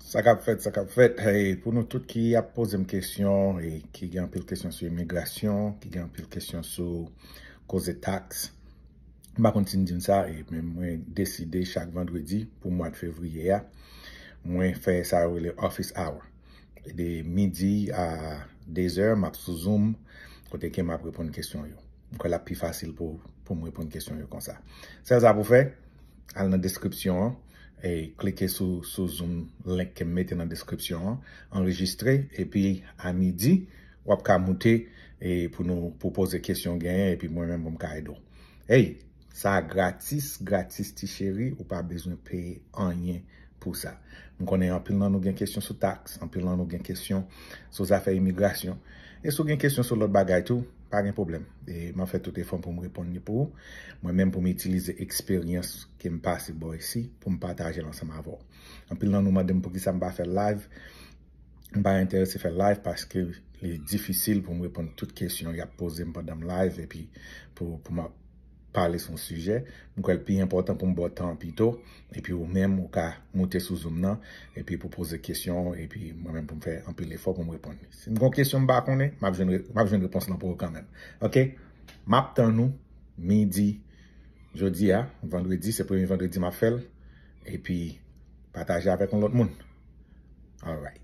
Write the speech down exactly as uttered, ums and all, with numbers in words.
Sa k ap fèt, sa k ap fèt. Hey, pou nou tout ki ap poze m kesyon e ki gen anpil kesyon sou imigrasyon, ki gen anpil kesyon sou koze taks, m pa konn si m di n sa, e men mwen deside chak vandredi pou mwa de fevriye a, mwen fè sa yo rele office hour. De midi a de zè, m ap sou Zoom, kote ke m ap reponn kesyon yo. M kwè l ap pi fasil pou, pou m reponn kesyon yo konsa. Sèl sa pou fè, al nan deskripsyon an, e klike sou, sou Zoom link ke m mete nan deskripsyon an, anrejistre, epi a midi, w ap ka moute e pou nou, pou poze kesyon w genyen, epi mwen menm pou m ka ede w. Hey, sa gratis, gratis ti cheri, ou pa bezwen peye anyen pou sa. M konnen anpil nan nou gen kesyon sou taks, anpil nan nou gen kesyon sou zafè imigrasyon. E si w gen kesyon sou lòt bagay tou, pa gen pwoblèm. E m ap fè tout efò pou m reponn li pou ou. Mwen menm pou m itilize eksperyans ke m pase bò isi pou m pataje l ansanm avè w. Anpil nan nou mande m poukisa m pa fè live. M pa enterese fè live paske li difisil pou m reponn tout kesyon y ap poze m pandan m live epi pou, pou m ap pale sou yon sijè. M kwè l pi enpòtan pou m ba w tan an pito, epi ou menm ou ka moute sou Zoom nan, epi pou poze kesyon, epi mwen menm pou m fè anpil efò pou m reponn li. Si m gen yon kesyon m pa konnen, m ap jwenn re-, m ap jwenn repons lan pou ou kanmenm. Oke? M ap tann ou midi jodi a, vandredi, se premye vandredi m ap fè l, epi pataje avèk yon lòt moun. Alright.